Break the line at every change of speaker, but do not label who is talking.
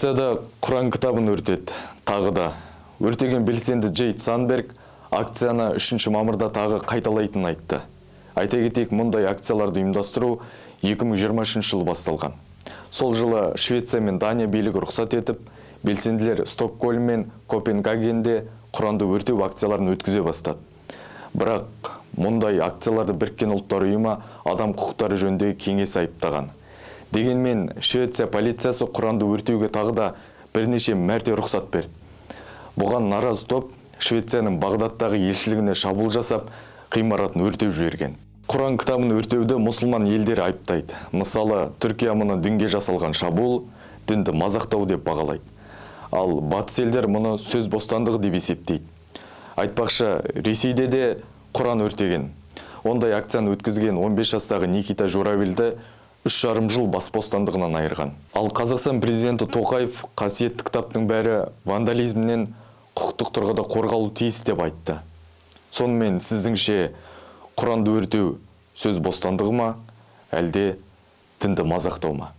Швецияда Құран кітабын өртеді. Тағы да. Өртеген белсенді Джейд Сандберг акцияны 3 мамырда тағы қайталайтынын айтты. Айта кетейік, мұндай акцияларды ұйымдастыру 2023 жылы басталған. Сол жылы Швеция мен Дания билігі рұқсат етіп, белсенділер Стокгольм мен Копенгагенде Құранды өртеу акцияларын өткізе бастады. Бірақ мұндай акцияларды Біріккен Ұлттар Ұйымы адам құқықтары жөніндегі кеңесі айыптаған. Дегенмен Швеция полициясы Құранды өртеуге тағы да бірнеше мәрте рұқсат берді. Бұған наразы топ Швецияның Бағдаттағы елшілігіне шабуыл жасап, ғимаратын өртеп жіберген. Құран кітабын өртеуді мұсылман елдері айыптайды. Мысалы, Түркия мұны дінге жасалған шабуыл, дінді мазақтау деп бағалайды. Ал батыс елдер мұны сөз бостандығы деп есептейді. Айтпақшы, Ресейде де Құран өртеген. Ондай акцияны өткізген 15 жастағы Никита Журавельді 3,5 жыл бас бостандығынан айырған. Ал Қазақстан президенті Тоқаев қасиетті кітаптың бәрі вандализмнен құқықтық тұрғыда қорғалу тиіс деп айтты. Сонымен, сіздіңше, Құранды өртеу сөз бостандығы ма, әлде дінді мазақтау ма?